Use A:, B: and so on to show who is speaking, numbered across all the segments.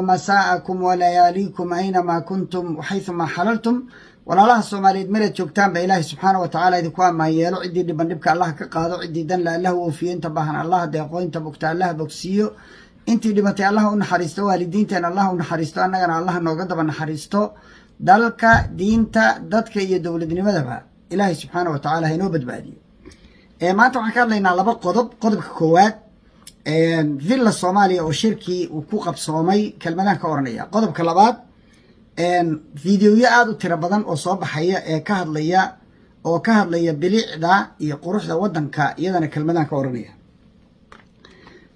A: Masa'akum walayaaliikum aynamaa kuntum waxayumaa xalaltum. Walaalaha Soomaaliyeed meleed joogtaan ba, Ilaahay subxaana wa tacaala idinku ammaan yeelo. Ciddii dhiban dhibka Allah ka qaado, ciddii danla Allah oofiyo, inta baahan Allah deeqo, inta bugta Allah bogsiiyo, intii dhibatay Allah u naxariisto, waalidiinteen Allah u naxariisto, annagana Allah nooga daba naxariisto. Dalka, diinta, dadka iyo dowladnimadaba Ilaahay subxaana wa tacaala hainoo badbaadiyo. Maanta waxaan ka hadlaynaa laba qodob. Qodobka koowaad, Villa Soomaaliya oo shirkii uu ku qabsoomay, kelmadaan ka oranaya. Qodobka labaad, videoyo aada u tiro badan oo soo baxaya ee ka hadlaya oo ka hadlaya bilicda iyo quruxda waddanka, iyadana kelmadaan ka oranaya.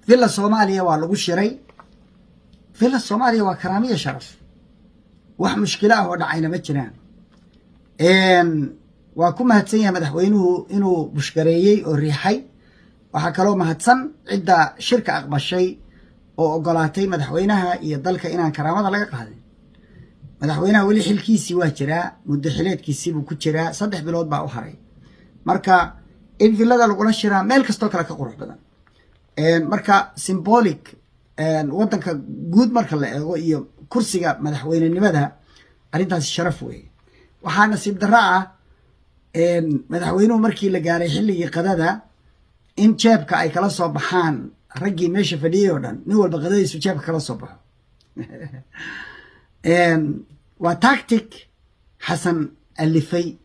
A: Villa Soomaaliya waa lagu shiray. Villa Soomaaliya waa karaamiya sharaf, wax mushkilo ah oo dhacayna ma jiraan. Waa ku mahadsan yahay madaxweynuhu inuu bushgareeyey oo riixay. Waxaa kaloo mahadsan cidda shirka aqbashay oo ogolaatay madaxweynaha iyo dalka inaan karaamada laga qaadin. Madaxweynaha weli xilkiisii waa jiraa, muddo xileedkiisii buu ku jiraa, 3 bilood baa u haray. Marka in villada lagula shiraa meel kastoo kale ka qurux badan. Marka symbolic waddanka guud marka la eego iyo kursiga madaxweynenimada, arrintaasi sharaf weeye. Waxaa nasiib darro ah madaxweynuhu markii la gaaray xilligii qadada in jeebka ay kala soo baxaan raggii meesha fadhiyay oo dhan, nin walba qadadiisu jeebka kala soo baxo. Waa tactic Xasan alifay.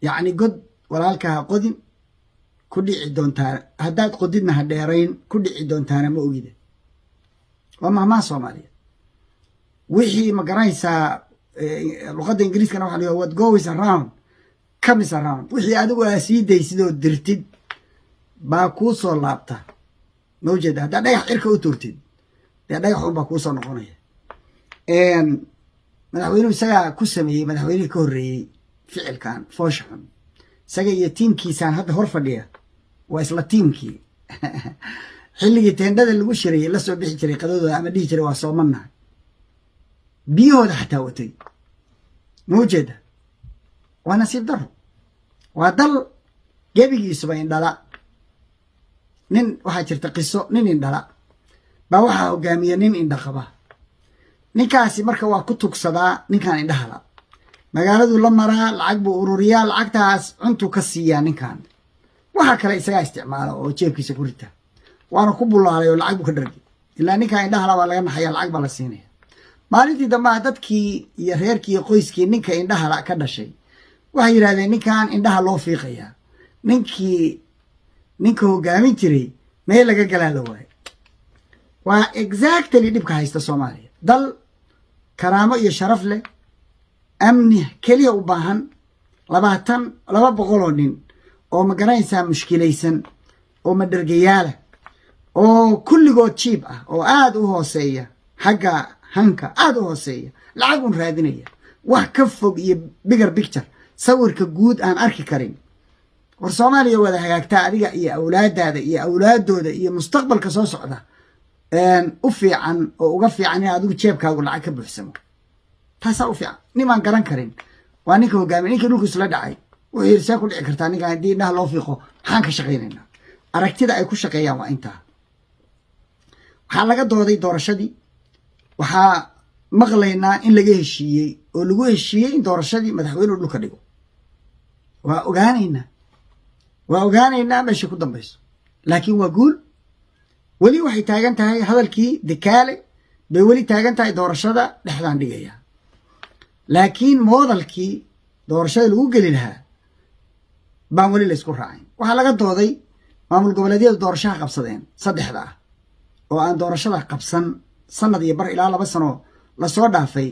A: Yacni, god walaalka ha qodin, ku dhici doontaa, haddaad qodidna ha dheerayn, ku dhici doontaana ma ogida. Waa mahmaha Soomaaliya. Wixii, ma garanaysaa, luqadda Ingiriiskana waxa la: "What goes around comes around." Wixii adigu aa sii daysid oo dirtid baa kuu soo laabta. Ma ujeeda? Haddaad dhagax cirka u tuurtid, dee dhagax un baa kuusoo noqonaya. Madaxweynuhu isagaa ku sameeyey madaxweynihii ka horreeyey ficilkan foosha xun. Isaga iyo tiimkiisaan hadda hor fadhiya waa isla tiimkii xilligii teendhada lagu shirayay la soo bixi jiray qadadooda ama dhihi jiray waa soomanahay, biyahooda xataa watay. Ma ujeeda? Waa nasiib daro. Waa dal gebigiisuba indhala. Nin waxaa jirta qiso, nin indhala baa waxaa hogaamiya nin indha qaba. Ninkaasi marka waa ku tugsadaa ninkan indhahala, magaaladuu la maraa, lacag buu ururiyaa, lacagtaas cuntuu ka siiyaa ninkan. Waxaa kale isagaa isticmaala oo jeebkiisa ku rita. Waana ku bulaalay oo lacag buu ka dhargay, ilaa ninkan indhahala baa laga naxaya, lacag baa la siinaya. Maalintii dambaa dadkii iyo reerkii iyo qoyskii ninka indhahala ka dhashay waxay yidhahdeen, "Ninkan indhaha loo fiiqayaa." Ninkii ninka hogaamin jiray meel laga galaa la waayo. Waa exactly dhibka haysta Soomaaliya. Dal karaamo iyo sharaf leh, amni keliya u baahan, 20 200 oo nin oo, ma garanaysaa, mushkilaysan oo madhergayaala oo kulligood jiib ah oo aada u hooseeya xagga hanka, aada u hooseeya, lacag un raadinaya, wax ka fog iyo bigger picture, sawirka guud aan arki karin. War Soomaaliya wada hagaagtaa adiga iyo awlaadaada iyo awlaadooda iyo mustaqbalka soo socda u fiican oo uga fiican in adigu jeebkaagu lacag ka buuxsamo. Taasaa u fiican. Nimaan garan karin waa ninka hogaamiya. Ninkii dhulku isla dhacay wuxuu yidhi, "See ku dhici kartaa ninkan haddii indhaha loo fiiqo? Maxaan ka shaqaynaynaa?" Aragtida ay ku shaqeeyaan waa intaa. Waxaa laga dooday doorashadii. Waxaa maqlaynaa in laga heshiiyey oo lagu heshiiyey in doorashadii madaxweynuhu dhulka dhigo. Waa ogaanaynaa, waa ogaanaynaa meeshay ku dambayso, laakiin waa guul. Weli waxay taagan tahay hadalkii Dekaale bay weli taagan tahay, doorashada dhexdaan dhigaya, laakiin modelkii doorashada lagu geli lahaa baan weli la isku raacayn. Waxaa laga dooday maamul goboleedyadu doorashaha qabsadeen, saddexda ah oo aan doorashada qabsan sanad iyo bar ilaa 2 sano lasoo dhaafay,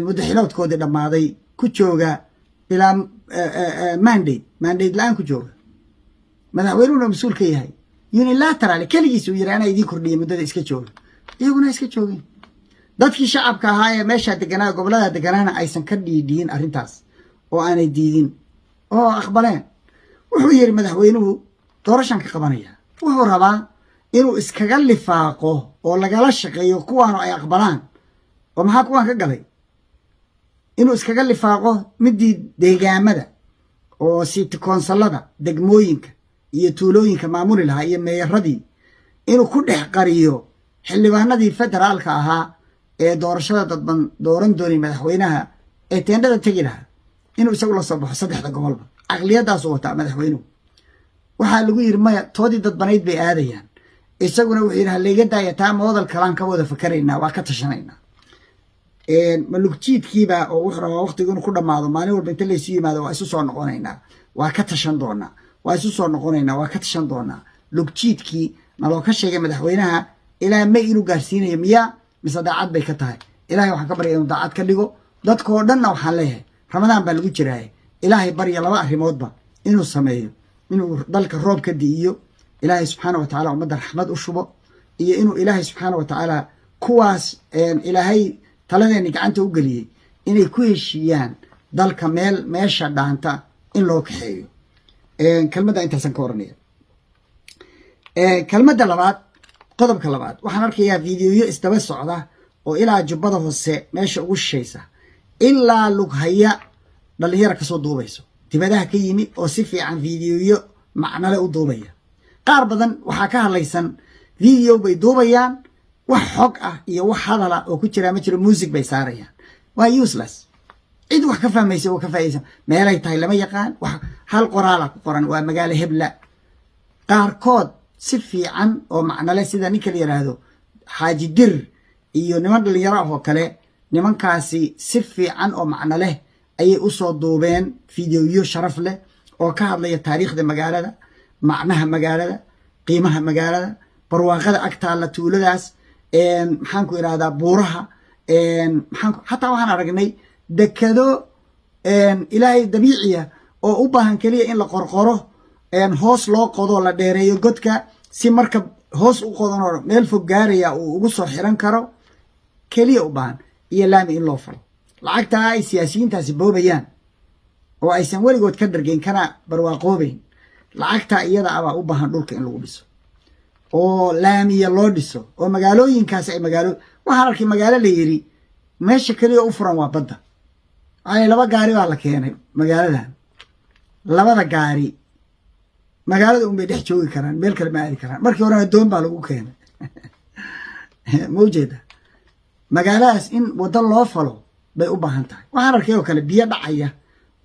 A: muddaxiloodkoodii dhammaaday, ku jooga bilaa mandate, mandate la-aan ku jooga, madaxweynuhuna mas-uul ka yahay, unilateral keligiis uu yiri, "Anaa idiin kordhiyay muddada, iska jooga." Iyaguna iska joogeen, dadkii shacabka ahaa ee meeshaa deganaa, gobollada deganaana aysan ka dhiidhiyin arrintaas oo aanay diidin oo aqbaleen. Wuxuu yidhi madaxweynuhu, "Doorashaan ka qabanaya." Wuxuu rabaa inuu iskaga lifaaqo oo lagala shaqeeyo kuwaanu ay aqbalaan. Oo maxaa kuwaan ka galay? Inuu iskaga lifaaqo midii deegaamada oo city councilada degmooyinka iyo tuulooyinka maamuli lahaa iyo meeyaradii inuu ku dhex qariyo. Xildhibaanadii federaalka ahaa ee doorashada dadban dooran doonay madaxweynaha ee teendhada tegi lahaa inuu isagu la soo baxo saddexda gobolba, caqliyaddaasuu wataa madaxweynuhu. Waxaa lagu yidhi maya, toodii dadbanayd bay aadayaan. Isaguna wuxuu yidhi halayga daaya taa, model kalaan ka wada fakaraynaa, waa ka tashanaynaa. Malugjiidkiiba oo wuxuu rabaa waqtigu inuu ku dhammaado. Maalin walba inta laysu yimaado, waa isu soo noqonaynaa, waa ka tashan doonaa, waa isu soo noqonaynaa, waa ka tashan doonaa. Lugjiidkii naloo ka sheegay madaxweynaha ilaa May inuu gaarsiinayo miyaa, mise daacad bay ka tahay? Ilahay waxaan ka baryaya inuu daacad ka dhigo. Dadkoo dhanna waxaan leeyahay, Ramadaan baa lagu jiraaye, Ilaahay barya laba arrimoodba inuu sameeyo: inuu dalka roob ka di'iyo, Ilaahay subxaana wa tacala ummadda raxmad u shubo, iyo inuu Ilaahay subxaana wa tacaala kuwaas Ilaahay taladeeni gacanta u geliyey inay ku heshiiyaan dalka meel meesha dhaanta in loo kaxeeyo. Kelmadda intaasan ka oranaya. Kelmadda labaad, qodobka labaad, waxaan arkayaa videoyo isdaba socda oo ilaa Jubbada Hoose meesha ugu shishaysa ilaa Lughaya dhalinyara kasoo duubayso, dibadaha ka yimi oo si fiican videoyo macnale u duubaya. Qaar badan waxaa ka hadlaysan video bay duubayaan, wax xog ah iyo wax hadala oo ku jiraa ma jiro, music bay saarayaan, waa useless. Cid wax ka fahmaysa oo ka faa'idaysa, meelay tahay lama yaqaan, wax hal qoraala ku qoran, waa magaalo hebla. Qaarkood si fiican oo macnale, sida ninka la yidhaahdo Xaaji Dir iyo niman dhalinyaro ah oo kale, nimankaasi si fiican oo macno leh ayay usoo duubeen videoyo sharaf leh oo ka hadlaya taariikhda magaalada, macnaha magaalada, qiimaha magaalada, barwaaqada agtaalla tuuladaas, maxaan ku idhahdaa, buuraha, maxaan xataa waxaan aragnay dekado Ilaahay dabiiciya oo u baahan keliya in la qorqoro, hoos loo qodo, la dheereeyo godka si marka hoos u qodanoo meel fog gaaraya uu ugu soo xiran karo keliya u baahan, iyo laami in loo falo. Lacagtaa ay siyaasiyiintaasi boobayaan oo aysan weligood ka dhargeyn kana barwaaqoobeyn, lacagtaa iyada abaa u baahan dhulka in lagu dhiso oo laamiya loo dhiso oo magaalooyinkaasi ay magaalo. Waxaan arkay magaalo la yidhi meesha keliya u furan waa badda. Waxaa laba gaari baa la keenay magaaladan, labada gaari magaalada unbay dhex joogi karaan, meel kale ma aadi karaan. Markii horena doon baa lagu keenay. Ma ujeeda? Magaaladaas in waddo loo falo bay u baahan tahay. Waxaan arkay oo kale biyo dhacaya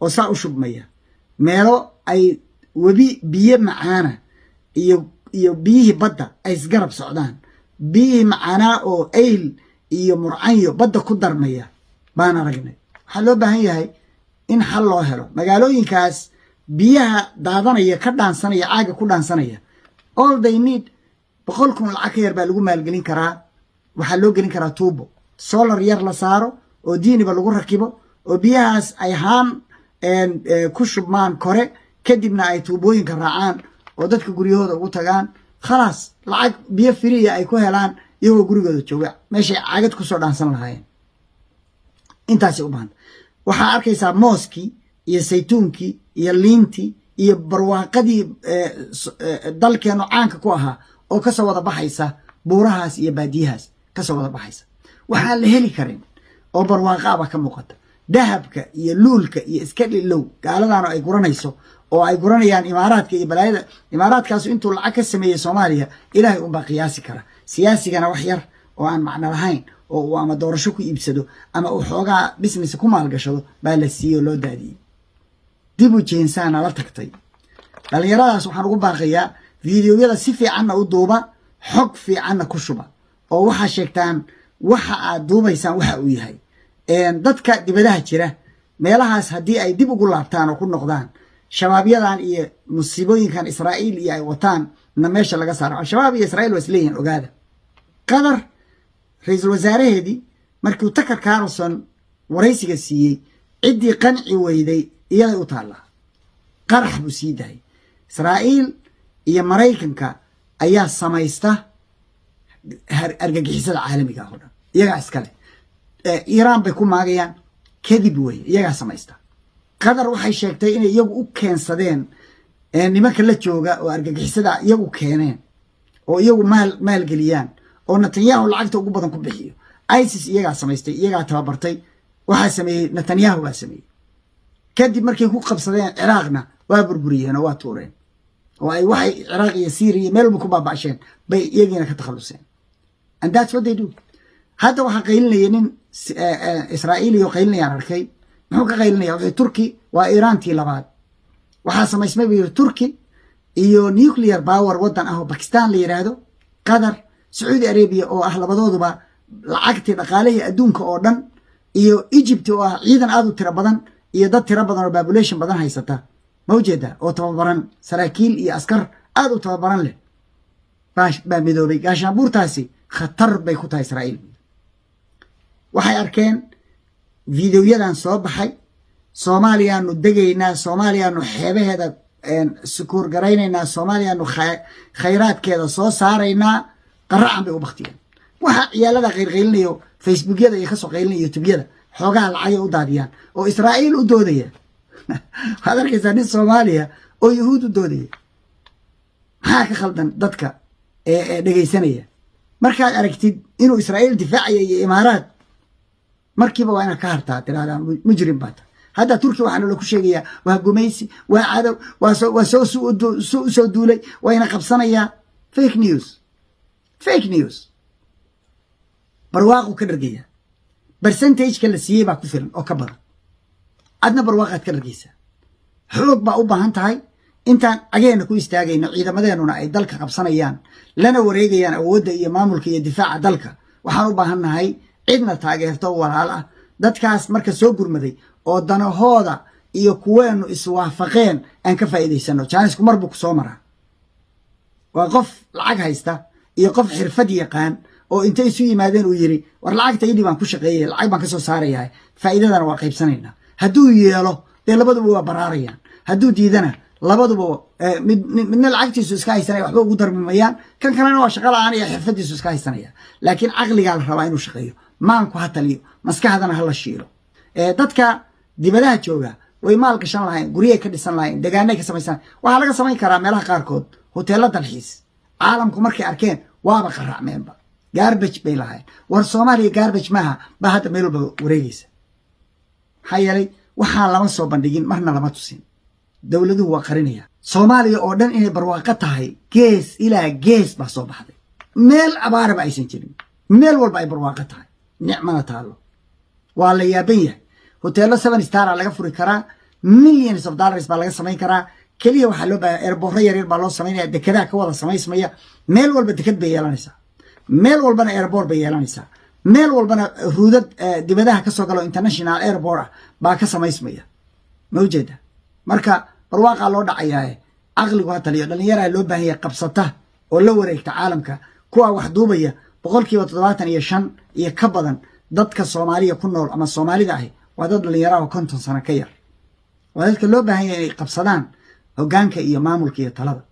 A: oo saa u shubmaya, meelo ay webi biyo macaana iyo biyihii badda ay isgarab socdaan, biyihii macaanaa oo Eyl iyo Murcanyo badda ku darmaya baan aragnay. Waxaa loo baahan yahay in xal loo helo magaalooyinkaas biyaha daadanaya, ka dhaansanaya, caaga ku dhaansanaya. All they need, 100,000 lacag ka yar baa lagu maalgelin karaa. Waxaa loo gelin karaa tuubo solar yar la saaro oo diiniba lagu rakibo oo biyahaas ay haan ku shubmaan kore, kadibna ay tuubooyinka raacaan oo dadka guryahooda ugu tagaan. Khalaas, lacag biyo free ah ay ku helaan iyagoo gurigooda jooga, meeshay caagad kusoo dhaansan lahaayeen. Intaasay u bahanta. Waxaa arkaysaa mooskii iyo saytuunkii iyo liintii iyo barwaaqadii dalkeenu caanka ku ahaa oo kasoo wada baxaysa buurahaas iyo baadiyahaas kasoo wada baxaysa. Waxaan la heli karin oo barwaaqa abaa ka muuqata. Dahabka iyo luulka iyo iska dhilow gaaladaanu ay guranayso oo ay guranayaan Imaaraadka iyo balaayada. Imaaraadkaasu intuu lacag ka sameeyey Soomaaliya, Ilaahay unbaa qiyaasi kara. Siyaasigana wax yar oo aan macno lahayn oo uu ama doorasho ku iibsado ama uu xoogaa business ku maalgashado baa la siiyey oo loo daadiyey. Dib u jeensaana la tagtay. Dhalinyaradaas waxaan ugu baaqayaa, videoyada si fiicanna u duuba, xog fiicanna ku shuba, oo waxaa sheegtaan waxa aad duubaysaan waxa uu yahay. Dadka dibadaha jira, meelahaas haddii ay dib ugu laabtaan oo ku noqdaan, shabaabyadan iyo musiibooyinkan Israa'iil iyo ay wataan na meesha laga saaro. Al-Shabaab iyo Israiil waa isleeyihin, ogaada. Qatar ra-iisul wasaaraheedii markuu Tucker Carlson waraysiga siiyey, ciddii qanci weyday iyaday u taallaa, qarax buu sii daayay. Israa'iil iyo Maraykanka ayaa samaysta argagixisada caalamiga ah oo dhan, iyagaa iskale. Iiraan bay ku maagayaan, kadib wey iyagaa samaysta. Qatar waxay sheegtay inay iyagu u keensadeen nimanka la jooga oo argagixisada iyagu keeneen oo iyagu maalgeliyaan oo Netanyahu lacagta ugu badan ku bixiyo. ISIS iyagaa samaystay, iyagaa tababartay, waxaa sameeyey Netanyahu baa sameeyey. Kadib markay ku qabsadeen Ciraaqna waa burburiyeen oo waa tuureen, oo ay waxay Ciraaq iyo Syriya meel walba ku baaba'sheen bay iyagiina ka takhalluseen. And that's what they do. Hadda waxaa qaylinaya nin Israa'iiliyo qaylinayaan arkay. Muxuu ka qaylinaya? Wuxuu Turki waa Iiraantii labaad. Waxaa samaysmay, buu yiri, Turki iyo nuclear power waddan ah oo Bakistan la yidhaahdo, Qatar, Sacuudi Arabia oo ah labadooduba lacagtii dhaqaalihii adduunka oo dhan, iyo Egypt oo ah ciidan aad u tiro badan iyo dad tiro badan oo population badan haysata, ma ujeeda, oo tababaran, saraakiil iyo askar aad u tababaran leh baa midoobay. Gaashaanbuurtaasi khatar bay ku tahay Israa'iil. Waxay arkeen videoyadan soo baxay. Soomaaliyaanu degaynaa, Soomaaliyaanu xeebaheeda sukuur garaynaynaa, Soomaaliyaanu khayraadkeeda soo saaraynaa. Qaracan bay u baktiyeen. Waxaa ciyaalada qaylqaylinayo Facebookyada iyo kasoo qaylinaya YouTubeyada, xoogaha lacagay u daadiyaan oo Israa'iil u doodaya. Waxaad arkaysaa nin Soomaaliya oo Yahuud u doodaya. Maxaa ka khaldan dadka ee dhegaysanaya? Markaad aragtid inuu Israa'iil difaacaya iyo Imaaraad, markiiba waa inaad ka hartaa, tirahdaa mujrim baa tahay. Hadda Turkiya waxaana laku sheegayaa waa gumaysi, waa cadow, waa soo soo duulay, waa ina qabsanayaa. Fake news, fake news. Barwaaqu ka dhargaya. Percentageka la siiyey baa ku filan oo ka badan. Adna barwaaqaad ka dhargaysaa. Xoog baa u baahan tahay. Intaan cageena ku istaagayno, ciidamadeenuna ay dalka qabsanayaan, lana wareegayaan awoodda iyo maamulka iyo difaaca dalka, waxaan u baahan nahay cidna taageerto, walaal ah. Dadkaas marka soo gurmaday oo danahooda iyo kuweenu iswaafaqeen aan ka faa'iidaysano. Jaanisku mar buu ku soo maraa. Waa qof lacag haysta iyo qof xirfad yaqaan oo intay isu yimaadeen uu yiri, "War lacagta idhi baan ku shaqeeyay, lacag baan ka soo saarayaa, faa'iidadana waa qaybsanaynaa." Hadduu yeelo, dee labaduba waa baraarayaan. Hadduu diidana, labaduba mid midna lacagtiisu iska haysanaya, waxba ugu darmimayaan. Kan kalena waa shaqo la-aan iyo xirfadiisu iska haysanaya. Laakiin caqligaa la rabaa inuu shaqeeyo, maanku ha taliyo, maskaxdana ha la shiilo. Dadka dibadaha jooga way maal gashan lahayn, guryay ka dhisan lahayn, degaanay ka samaysan. Waxaa laga samayn karaa meelaha qaarkood hoteello dalxiis. Caalamku markay arkeen waaba qaracmeenba. Garbage bay lahayn. War Soomaaliya garbage maaha baa hadda meel walba wareegaysa. Maxaa yeelay, waxaan lama soo bandhigin, marna lama tusin. Dowladuhu waa qarinaya. Soomaaliya oo dhan inay barwaaqo tahay, gees ilaa gees baa soo baxday. Meel abaaraba aysan jirin, meel walba ay barwaaqo tahay, nicmana taallo. Waa la yaaban yahay. Hoteello seven stara laga furi karaa, millions of dollars baa laga samayn karaa. Keliya waxaa loo baahaya airporro yaryar baa loo samaynaya, dekedaha ka wada samaysmaya. Meel walba deked bay yeelanaysaa, meel walbana airport bay yeelanaysaa, meel walbana ruudad dibadaha kasoo galo international airport ah baa ka samaysmaya, ma ujeeda? Marka barwaaqaa loo dhacayaaye, caqligu ha taliyo. Dhallinyaraa loo baahan yahay qabsata oo la wareegta caalamka. Kuwa wax duubaya 75% iyo ka badan dadka Soomaaliya ku nool ama Soomaalida ahi waa dad dhallinyaraha oo 50 sano ka yar. Waa dadka loo baahan yahay inay qabsadaan hoggaanka iyo maamulka iyo talada.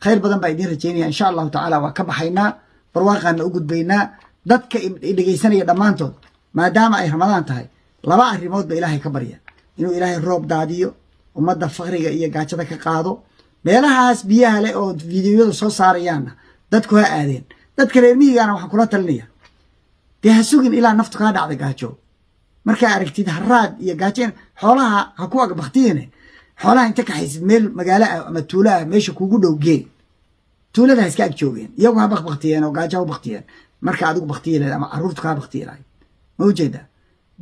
A: Khayr badan baa idiin rajaynaya, insha Allahu tacaala. Waa ka baxaynaa, barwaaqaana u gudbaynaa. Dadka dhegaysanaya dhammaantood, maadaama ay Ramadaan tahay, laba arrimood ba Ilaahay ka barya: inuu Ilaahay roob daadiyo, ummadda fakriga iyo gaajada ka qaado. Meelahaas biyaha leh oo videoyadu soo saarayaanna dadku ha aadeen. Dadka reer miyigana waxaan kula talinaya, dee ha sugin ilaa naftu kaa dhacda gaajo. Markaa aragtid haraad iyo gaajo, xoolaha ha ku agbaktiyine, xoolaha inta kaxaysid meel magaalo ah ama tuulo ah meesha kugu dhow gee. Tuulada ha iska ag joogeen, iyagu ha bakbaktiyeen oo gaajo ha u baktiyeen. Marka adigu baktiyi lahayd ama carruurtu kaa baktiyi lahayd, ma ujeedaa?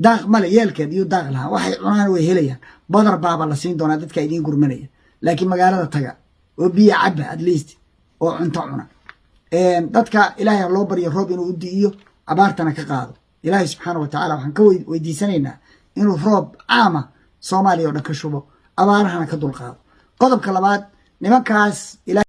A: Daaq male yeelkeed iyo daaq lahaa, waxay cunaan way helayaan. Badar baaba la siin doonaa dadka idiin gurmanaya. Laakiin magaalada taga oo biyo cabba at least oo cunto cuna. Dadka Ilaahay ha loo baryo roob inuu u di'iyo, abaartana ka qaado. Ilaahay subxaana wa tacala waxaan ka weydiisanaynaa inuu roob caama Soomaaliya oo dhan ka shubo, abaarahana ka dulqaado. Qodobka labaad, nimankaas.